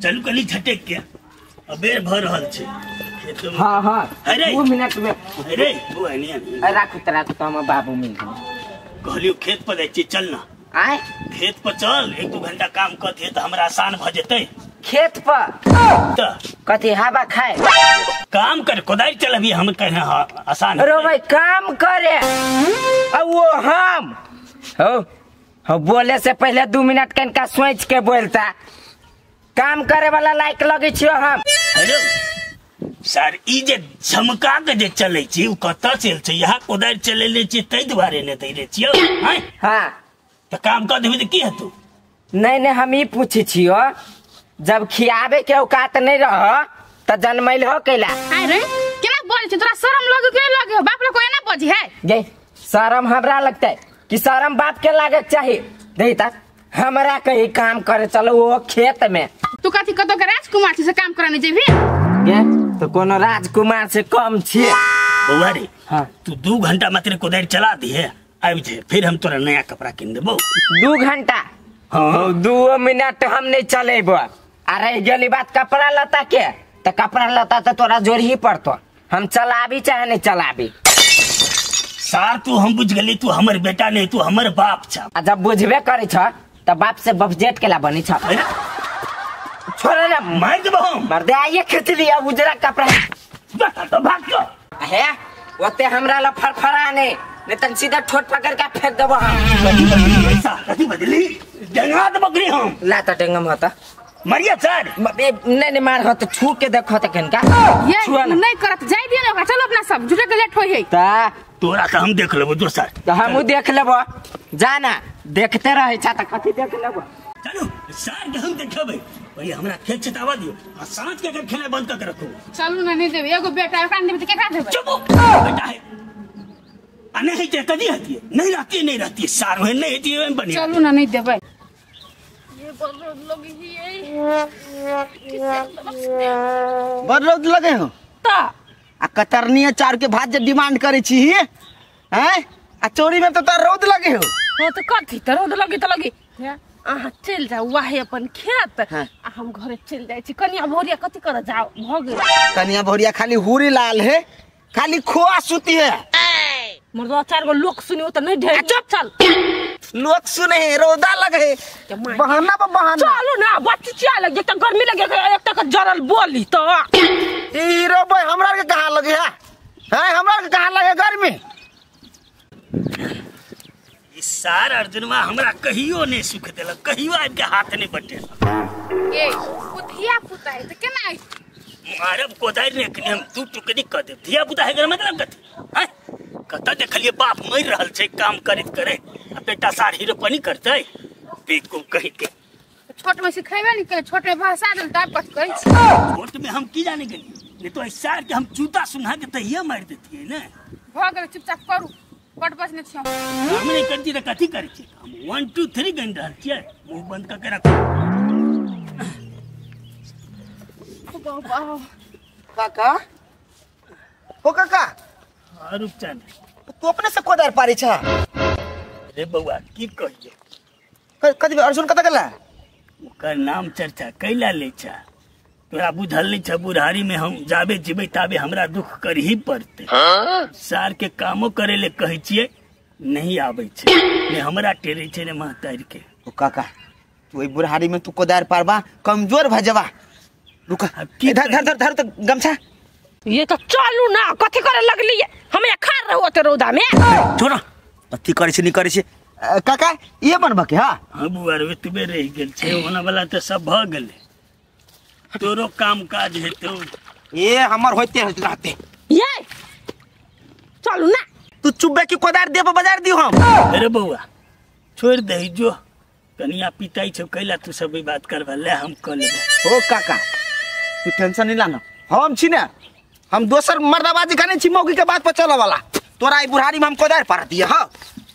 चलू कनी झटक के अबेर भ रहल छै। हां हां 2 मिनट में। अरे बुआ नहीं राखू त राखू त हम बाबू मिल गेल। कहलियो खेत पर जाइ छी, चल ना। आय खेत पर चल, 1-2 घंटा काम कर दिए त हमरा आसान भ जेतै। खेत पर त कथी हवा खाए काम कर कोदारि चलबी हम कहे आसान। अरे भाई काम करे आ वो हम हो बोले से पहले 2 मिनट कनका सोच के बोलता। काम करे वाला लायक लगे छियो हम। हेलो सर, ई जे झमका के जे चले छी उ कत चल छै? यहाँ कोदारि चलेले छी तै दुआरे ने तैरे छियो। हां हां त काम कर देबी त की हेतौ? नहीं नहीं हम ई पूछे छियो, जब खियाबे के औकात नहीं रह त जनमैल हो कैला? अरे केना बोल छी तोरा शरम लगे के लगे? बाप लोग एना बजी है गे? शरम हमरा लगतै कि शरम बाप के लागे चाहिए? नहीं त हमरा कहीं काम करे चलो वो खेत में। तू कथी कतो के राजकुमार से काम कराने जेबी? गे तो कोनो राजकुमार से कम छिए बौआ रे। हां तू 2 घंटा मात्र कोदारि चला दिहे, आबि जे फिर हम तोरा नया कपड़ा किन देबौ। 2 घंटा? हां 2 मिनट हम नहीं चलेबो। आ रह गेली बात कपड़ा लता के, त कपड़ा लता त तोरा जोड़ ही पड़तो, हम चलाबी चाहे नहीं चलाबी। सार तू हम बुझ गेली, तू हमर बेटा नहीं, तू हमर बाप छ। आ जब बुझबे करे छ त बाप से बफजेट केला बनी छ। छोड़ ना, मार देबो हम। मार दे, आइए खींच लिया उजरा कपड़ा। तो भाग जो हे ओते हमरा ला फरफरा नहीं, नहीं तन सीधा ठोट पकड़ के फेंक देबो हम। कथी बदली ऐसा? कथी बदली? डेंगा दे बकरी हम। ला त डेंगम होता मरिया सर। नहीं नहीं मार हो तो छू के देखो त कनका। ये नहीं करत जाय दियो ना ओकरा, चलो अपना सब झूठे के लेट होई है। ता तोरा त हम देख लेबो दोसर। त हमहु देख लेबो, जाना देखते रहे छा त कथी देख लेबो। चलो सार के हम देखबै, भई हमरा खेत छटावा दियो आ साँझ के अगर खेले बंद कर के रखो। चलू ना नहीं देबे, एगो बेटा ओकरा नहीं देबे त केकरा देबे? चुप बेटा है आ नहीं ते कदी हती नहीं रहती, नहीं रहती सार ओहन नहीं हती ओहन बनी। चलू ना नहीं देबे। ये बड़ रौद लगे ही बड़ रौद लगे हो त आ कतरनी चार के भात जे डिमांड करे छी हैं आ चोरी में तो तार रौद लगे हो। हो त कथी त रौद लगे त लगे। अहाँ चल जाओ वाहे अपन खेत। हाँ। आ हम घरे चल जाय छी। कनिया भोरिया कथी कर जाओ भ गेल। कनिया भोरिया खाली हुरी लाल है, खाली खोआ सुती है। मर्दवा चार गो लोग सुनियो त नहीं ढेर। चुप चल लोग सुने है रौदा लगे है बहाना पर बहाना। चलो ना बच्ची लगे एक त गर्मी लगे एक त जरल बोली त ई रो भाई हमरा के कहां लगे है? हैं हमरा के कहां लगे गर्मी? ई सार अर्जुनवा हमरा कहियो नहीं सुख देलक, कहियो आबि के हाथ नहीं बटेलक। ए ओ धिया पुता है त केना आई? मारब कोदारि ने कनी हम 2 टुकड़ी क देब। धिया पुता है एकर मतलब कथी? हैं कत देखलिए बाप मरि रहल छै काम करैत करैत आ बेटा सार हीरोपनी करतै बेवकूफ कहि के। छोट में सिखेबे नहीं के, छोट में भाषा देल तब कथी कहै छी? छोट में हम की जाने गेलिए, नहीं तो सार के हम जूता सुना के तहिया मारि देतिए ने। भ गेल चुपचाप करू, बड बजने छियो। हम नहीं करती त कथी करै छी? हम 1 2 3 गनि रहल छियै, मुंह बंद क के रखू। काका हो काका। हां रूपचंद तू अपने से कोदार पारी छा? रे बौआ की कहिए, कथी अर्जुन कत गेला? ओकर नाम चर्चा कैला ले छा? तोरा बुझल नहीं छा बुढ़ारी में हम जाबे जीबै ताबे हमरा दुख करही पड़तै। सार के कामो करे ले कहै छियै नहीं आबै छै, ने हमरा टेरै छै ने महतारि के। ओ काका तू ओइ बुढ़ारी में तू कोदार पारबा कमजोर भ जबा। रुक धर धर धर धर त गमछा। ये तो चलू ना कथी करे लगली हम खा रहो ते रौदा में। छोड़ कथी करे छै नहीं करे छै। काका ये बनबा के? हां हां बुआ रे एतबे रहि गेल छै, ओना वाला त सब भ गेलै। तोरो काम काज हेतौ? ए हमर होते रहते। ये चलू ना तू चुप की कोदार दे पर बाजार दियो हम। अरे बौआ छोड़ दही जो कनिया पिताई छौ कैला तू सब ई बात करबा, ले हम क लेबै। ओ काका तू टेंशन नहीं लाना, हम छी ना, हम दोसर मर्दाबाजी करने छी मौगी के बात पर चले वाला। तोरा ई बुढ़ारी में हम कोदार पार दिए। हां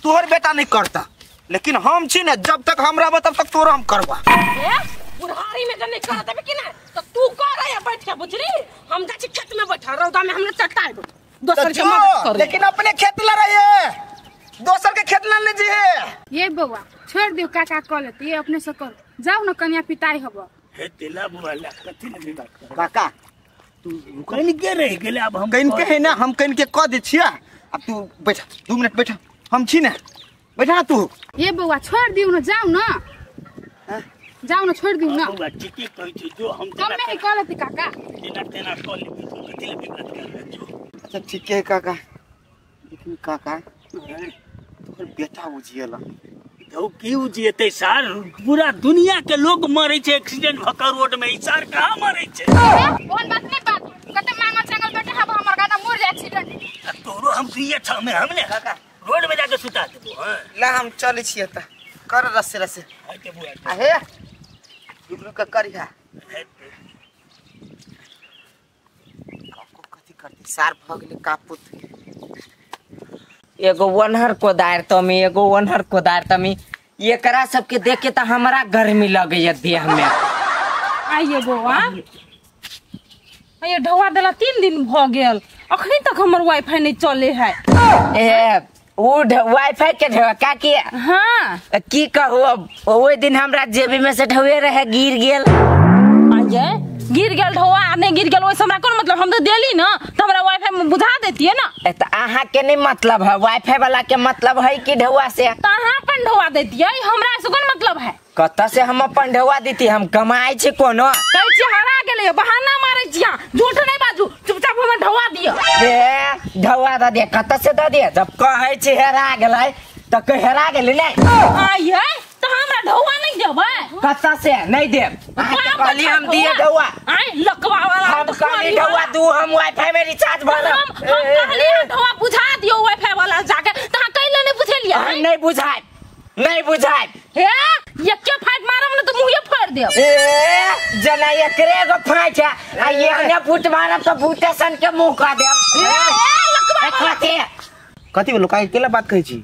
तोहर बेटा नहीं करता, लेकिन हम छी ना जब तक हम रहब तब तक तोरा हम करबा। ए बुढ़ारी में जने कर देबे कि ना त तू कर या बैठ के बुझली, हम जा छी खेत में बैठा रौदा में हमरा चटाई दोसर के मदद कर, लेकिन अपने खेत ल रहिए दोसर के खेत ल ले जी। ये बौआ छोड़ दियो काका क लेत, ये अपने से कर जाओ ना कन्या पिताई हब। हे तेला बुआ ला कथि ने विवाद कर काका तू कहीं के रह गेले अब हम कहीं के है ना हम कहीं के कह दे छिया। अब तू बैठ 2 मिनट बैठ हम छी ना बैठा ना तू। ये बउआ छोड़ दिउ न जाऊ न जाऊ न छोड़ दिउ न। बउआ ठीके कहै छी जो हम कम नहीं कहलती काका तेना तेना कह लेबी तू कथि ले विवाद कर रहे जो। अच्छा ठीक है काका लेकिन काका तोहर बेटा उजियला तो की उजियते सार पूरा दुनिया के लोग मरे छे एक्सीडेंट भ के रोड में ई सार कहां मरे छे। कोन बात नहीं बात कते मांगल चांगल बेटा हब हमर गाना मर जाय एक्सीडेंट तोरो हम दिए छ में हमने काका रोड में जाके सुता देबो। हां ला हम चलै छियै त कर रस्से रस्से हाय के बुआ आ हे रुक रुक के करिहा काको कथि करती सार भ गेलै कापुत। एगो वनहर कोदार तमी एगो वनहर कोदार तमी एकरा सबके देख के त हमरा गर्मी लगैया देह में। आइए बौआ ये ढौआ देला 3 दिन भ गेल अखनी तक हमर वाईफाई नहीं चले है। ए उ वाईफाई के ढौआ का के हां की कहू अब ओइ दिन हमरा जेबी में से ढौए रहे गिर गेल। आइए गिर गेल ढौआ नहीं गिर गेल ओइसे हमरा कोन मतलब हम तो देली ना त हमरा वाईफाई में बुझा देती है ना। ए त अहाँ के नहीं मतलब है वाईफाई वाला के मतलब है कि ढौआ से त अहाँ अपन ढौआ देती है हमरा से कोन मतलब है। कत से हम अपन ढौआ देती हम कमाई छी कोनो कहै छी हरा गेलै बहाना मारै छी झूठ नहीं बाजू चुपचाप हमर ढौआ दियो। ए ढौआ the they कत से the they जब कहै छी हेरा गेलै त कह हेरा गेलै नै। आइए त हमरा ढौआ नहीं देबै कत से नहीं देब अहाँ के कहली हम दिए ढौआ। आइ लकवा वाला हम कहली ढौआ दू हम वाईफाई में रिचार्ज भरब हम कहली ढौआ बुझा दियो वाईफाई वाला जाके त अहाँ कैले नहीं बुझेलियै। हम नहीं बुझाय नहीं बुझाय हे एके फाट मारम न त मुंहे फाड़ देब। ए जना एकरे एगो फाट है आ एहने फूट मारब त बूटे सन के मुंह क देब। ए लकवा कथि कथि बोलो काहे केला बात कहै छी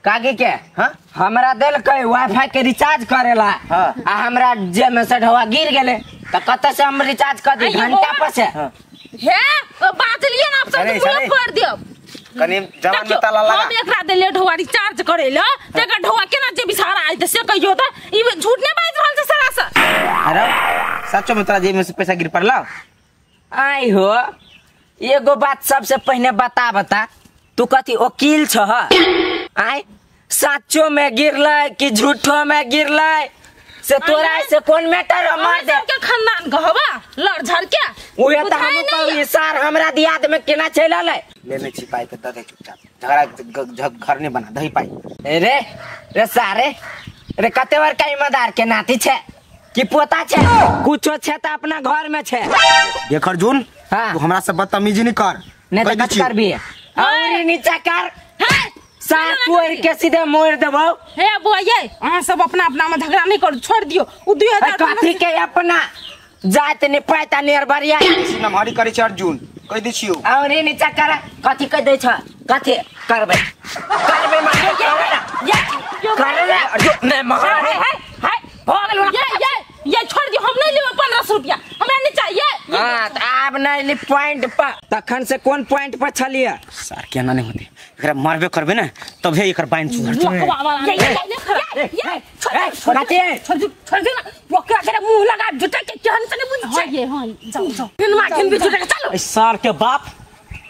काकी के। हां हमरा देलकै वाईफाई के रिचार्ज करेला। हां आ हमरा जेब में से ढौआ गिर गेलै त कत से हम रिचार्ज कर दी घंटा पर से। हे बाजलिए ना आप सब मुंहे फाड़ देब कनी जवान में ताला लगा। हम एकरा देले ढौआ रिचार्ज करेला तेकर ढौआ केना जे बिसारा आइ त से कहियो त ई झूठ नै बाजि रहल छै सरासर। अरे सचो में तोरा जेब में से पैसा गिर पड़ला। आइ हो एगो बात सबसे पहले बता बता तू कथी वकील छह आइ साचो में गिरलै कि झूठो में गिरलै से तोरा से कोन मैटर मार दे के खानदान कहबा लड़ झड़ के उहे त हम कहली सर हमरा दियाद में केना चलि अलै लेने छी पाई त the they चुपचाप झगड़ा घर नहीं बना दही पाई। रे रे सारे रे कते बार का ईमानदार के नाती छे कि पोता छे कुछो छे त अपना घर में छे। देख अर्जुन हां तू हमरा से बदतमीजी नहीं कर नहीं त कत करबी और नीचा कर सार तोड़ के सीधे मोड़ देबौ। हे बुआ ये अहाँ सब अपना अपना में झगड़ा नहीं करू छोड़ दियो उ 2000 कथी के अपना जात ने पैता नेर बरिया नमहरी करै छै अर्जुन कह दै छियो और नीचा कर कथी कह दै छ कथी करबै करबै मार के करे ना अर्जुन नहीं मार है है भ गेल ये छोड़ दियो हम नहीं लेबै 1500 रुपया हमरा नहीं चाहिए। हां त आब नहीं ली पॉइंट पर तखन से कोन पॉइंट पर छलिए सर केना नहीं होते एकरा मारबे करबे ना तबे एकर बाइन सुधरतै। ये छोड़ छोड़ दे ना ओकरा के मुंह लगा जुटा के केहन से नहीं बुझ छै। हां हां जाओ जाओ फिर माखन भी जुटा के चलो। ए सर के बाप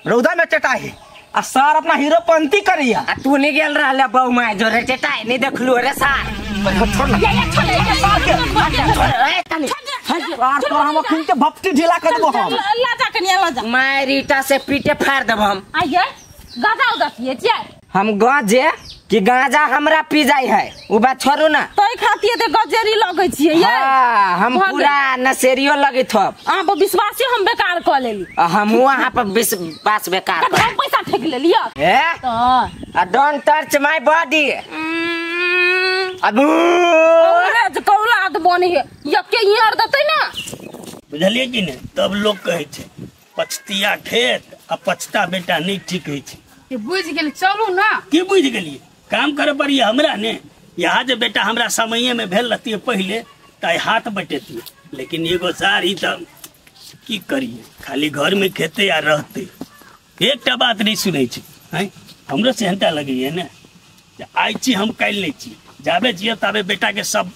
रौदा में चटा है आ सर अपना हीरोपंती करिया आ तू नहीं गेल रहले बहु my जोरे चटाई नहीं देखलु रे सार छोड़ ना ये छोड़ ये सार के छोड़ ए तनी यार तो हम अखिन के भपटी ढीला कर देबो हम ला जा कनिया ला जा मार ईटा से पीटे फाड़ देबो हम। आइए गाजा उगा पिए छियै हम गजे कि गांजा हमरा पी जाय है उ बात छोड़ू ना तोय खातिए ते गजेरी लगै छियै ये। हां हम पूरा नशेरियो लगैत हब अहाँ पर विश्वासे हम बेकार क लेली हमहु अहाँ पर विश्वास बेकार कर हम पैसा फेंक लेलियै ए त आ don't touch my body अब अरे जे कौलाद बने हे यके यार देतै ना बुझलियै कि नहीं। तब लोग कहै छै पछतिया खेत आ पछता बेटा नहीं ठीक होइ छै। ये बुझ गेल चलू ना की बुझ गेलियै काम करे पड़ी हमरा ने यहाँ जे बेटा हमरा समय में भेल रहती पहले त हाथ बटेती लेकिन एगो सारी त की करिए खाली घर में खेते या रहते एकटा बात नहीं सुनै छै हैं हमरो सेहनता लगैए ने आइ छी हम काल्हि नहीं छी जाबे जियब ताबे बेटा के सब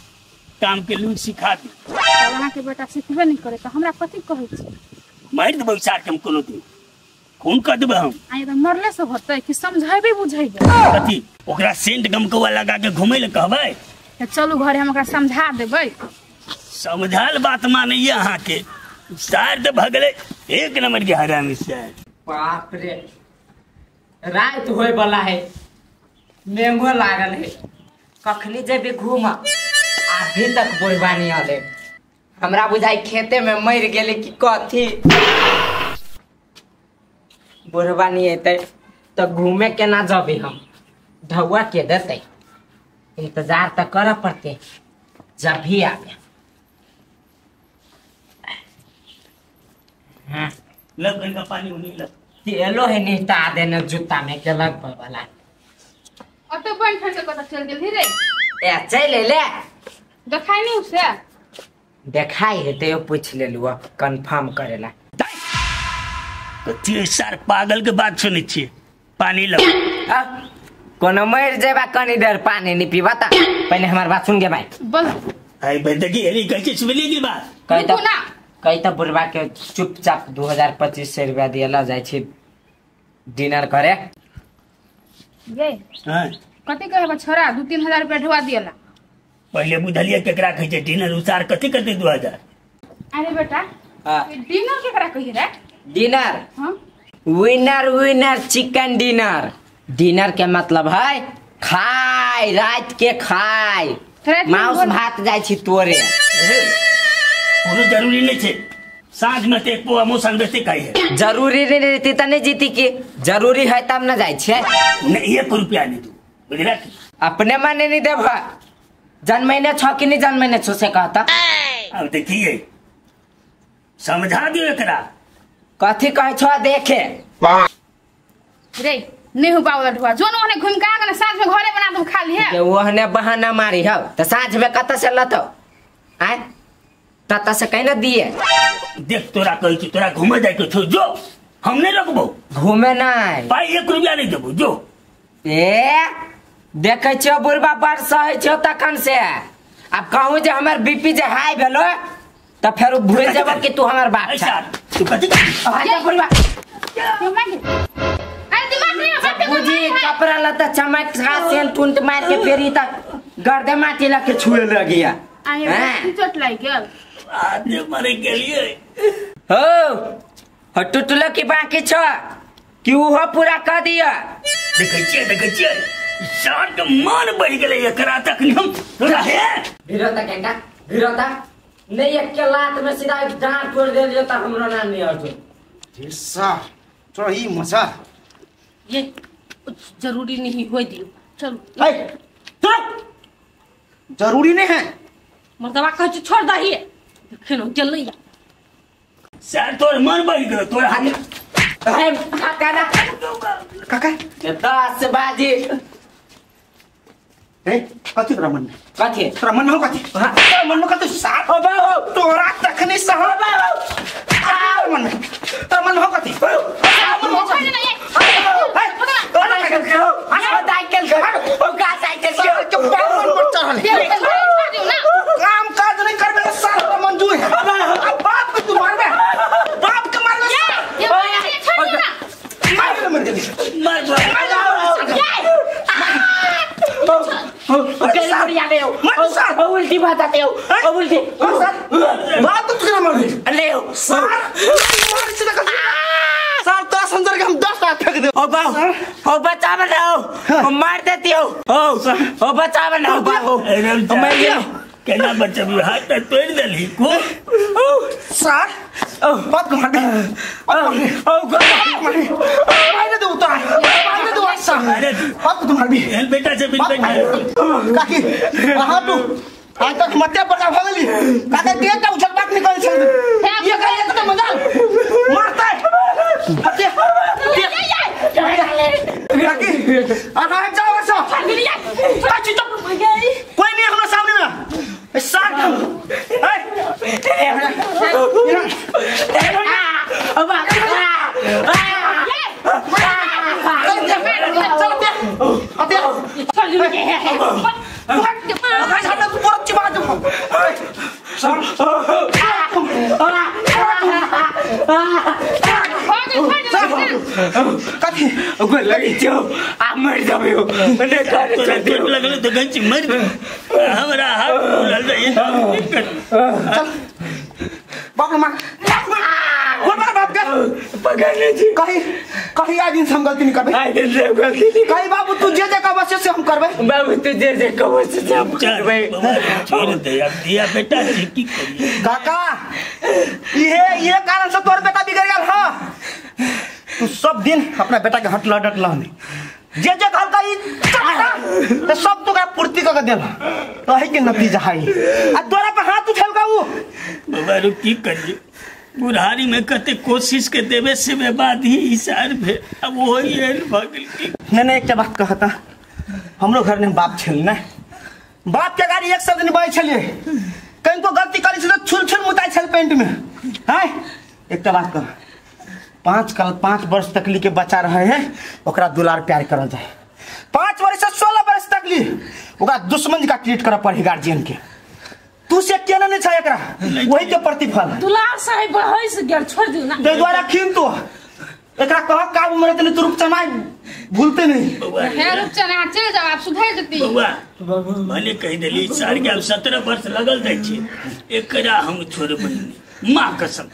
काम के लूज सिखा दी। अहाँ के बेटा सिखबे नहीं करे त हमरा कथि कहै छी? मारि देबै सार के हम कोनो दिन, खून कर देबै हम। आइ त मरले से होतै कि समझेबै बुझेबै? कथि ओकरा सेंट गमकौआ लगा के घुमै ले कहबै? त चलू घरे हम ओकरा समझा देबै। समझाल बात मानैया अहाँ के, सार त भगले एक नंबर के हरामी सार। बाप रे, रात होय वाला है, मेंगो लागल है, कखनी जेबे घूम? अभी तक बुढ़बा नहीं आले। हमरा बुझाई खेते में मर गेले कि कथी। बुढ़बा नहीं अतै तो घूमे केना जबे हम? ढौआ के देतै? इंतजार तो कर पड़ते, जब भी आवे। हाँ लग का पानी उनी लग तेलो है निहता देने जूता में के लग वाला। अते बन खड़ के कत चल गेल रे? ए चल ले, देखाई नहीं उसे? देखाई है तो पूछ ले लुआ कंफर्म करेला। कथी सार पागल के बात सुनै छियै? पानी लो। कोनो मर जेबा कनी देर पानी नहीं पीबा त पहले हमार बात सुन गे भाई। बोल। आई बंदगी एली कहै छी सुनली की बात? कहि त बुढ़बा के चुपचाप 2025 रुपया दियला जाइ छी डिनर करे। ये हां कथि कहबा छोरा 2-3 हजार रुपया ढुआ दियला। पहले बुझलिए केकरा कहै छै डिनर, उसार कथि करतै 2000? अरे बेटा डिनर केकरा कहि रे? डिनर हां, winner winner chicken dinner. Dinner के मतलब है खाय, रात के खाय, मांस भात जाइ छी तोरे। कोनो जरूरी नहीं छे, साँझ में एक पौआ मौसम बेसी खाइ है। जरूरी नहीं रहती त नहीं जीती की, जरूरी है तब न जाइ छे। नहीं 1 रुपया नहीं दू, बुझला की? अपने माने नहीं देब, जन्मैने छ कि नहीं जन्मैने छो से कहता। अब देखिए समझा दियो एकरा कथी कहै छो देखे रे। नहीं हो बावला ढुआ जोन ओने घुम के आगे साँझ में घरे बना दम खा लिहे। के ओहने बहाना मारी हौ त साँझ में कत से लतौ आय तत से कहि न दिए। देख तोरा कहै छी तोरा घूमे जाय के छौ, जो हम नहीं रखबो। घूमे नहीं पाई 1 रुपया नहीं देबो, जो। ए देखै छियो बुढ़बा बड़ सहै छियो तखन से। अब कहूं जे हमर बीपी जे हाई भेलो त फेर भूल जेबो कि तू हमर बाप छ। तू कथि हाय बुढ़बा अरे दिमाग नहीं बाप के बुझी कपड़ा लता चमक खा सेन टुंट मार के फेरी त गर्दे माटी लके छुए लगिया। आए चोट लागि गेल आदमी मरे गेलिए हो। हो टुटलो की बाकी छ कि उहो पूरा कर दिया। देखै छियै देखै छियै सार के मान बढ़ि गेलै एकरा तक हम रहे भिरता केका भिरता नहीं एक के लात में सीधा एक डांट तोड़ देलियो त हमरो नाम नहीं अर्जुन। जी सर थोड़ा ही मजा ये जरूरी नहीं होई दियो। चलो ए तुरंत जरूरी नहीं है मर्दवा कहै छी छोड़ दही देखिन गेलै। सर तोर मन बढ़ि गेल तोर हाथ काका ना काका 10 बाजी। ए कथि तोरा मन में कथि तोरा मन में कथि तोरा मन में कथि सार ओ बाबू तोरा तखनी सह बाबू मन में तोरा मन में कथि मन में कथि तोरा साइकिल ओ का साइकिल के मन पर चढ़ल काम काज नहीं करबे सार तोरा मंजूर है। अब बाप के तू मारबे, बाप के मारबे। ये छोड़ दे ना मार मर गेली मार उल्टी बात आते हो उल्टी बात तो तुझे मार ले सर मार से सर 10 अंदर के हम 10 लाख फेंक दे। ओ बाबू ओ बचा बनाओ ओ मार देती हो ओ बचा बनाओ बाबू मर गया केना बचबी हाथ त तोड़ देली को सर बात को मार दे ओ मार दे उतार मार दे सर बात को मार भी बेटा से बिन बेटा काकी वहां तू आज तक मते बड़का भ गेली काका के एकटा उछल बात निकल छल ये करे त मजाल मारता हते काकी आगा जाओ सर कोई नहीं हमरा सामने में सर ए कथी ओकर लगी छौ आ मर जाबे हो ने करे तोरा चोट लगल तो गंची मर हमरा हाथ फूलल रही। चल बाप रे मार गोड़ मार बाप के पकड़ ले छी। कहीं कहीं आज दिन से हम गलती नहीं करबे। आज दिन से हम गलती नहीं। कहीं बाबू तू जे जे कहबे से हम करबे। बाबू तू जे जे कहबे से हम करबे। छोड़ दे अब दिया बेटा जी की करिए काका। ये कारण से तोर बेटा बिगड़ गेल। हां तू सब दिन अपना बेटा के हट लडट लहनी जे जे कहलका ई त सब तोरा पूर्ति क के देल तही के नतीजा है। आ तोरा पर हाथ उठेलका उ बाबा रू की करिए बुढ़ारी में कते कोशिश के देवे से में बाद ही इशार भे अब वही एल भगल की। नहीं नहीं एकटा बात कहता हमरो घर में बाप छल ने बाप के गाड़ी एक शब्द नहीं बाई छलिए कहीं को गलती करी छै त छुल छुल मुताई छल पेंट में हैं। एकटा बात कह 5 वर्ष तक ली के बच्चा रहे हैं ओकरा दुलार प्यार करल जाए। 5 वर्ष से 16 वर्ष तक ली ओकरा दुश्मन का ट्रीट कर पड़ी गार्जियन के। तू से केना नहीं छै एकरा वही के प्रतिफल दुलार साहेब बढ़ै से गेल छोड़ दिउ ना ते द्वारा खिन तो एकरा कह काबू में रहते तू रूपचना भूलते नहीं। हे रूपचना चल जाओ आप सुधर जती। बउआ भले कहि देली सार के अब 17 वर्ष लगल जाइ छै एकरा हम छोड़बै नहीं मां कसम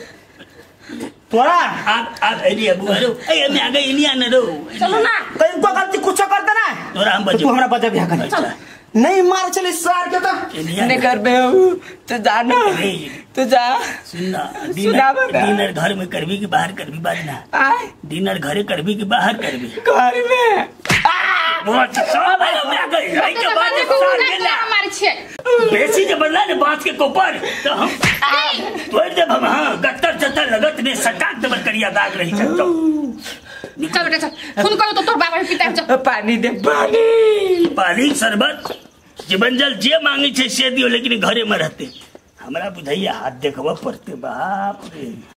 तोरा आप एलिया बुआ रो ए में आगे एलिया न रो चलो ना कहीं को गलती कुछ कर देना तोरा हम तू हमरा बजब यहाँ कर नहीं मार चले सार के तो नहीं करबे तू जा ना तू जा। सुनना डिनर घर में करबी कि बाहर करबी बाजना डिनर घरे करबी कि बाहर करबी घर में बहुत सब में आ गई आई के बाद सार गेला हमारे छे बेसी के बदला ने बांस के कोपर तो हम तोड़ देब हम। हां गत्तर चत्तर लगत ने सटाक दबर करिया दाग रही चल चल बेटा चल सुन करो तो तोर बाबा पिता चल पानी दे पानी पानी शरबत जीवन जल जे मांगे छे से दियो लेकिन घरे में रहते हमरा बुझाइया हाथ देखबा पड़ते बाप रे।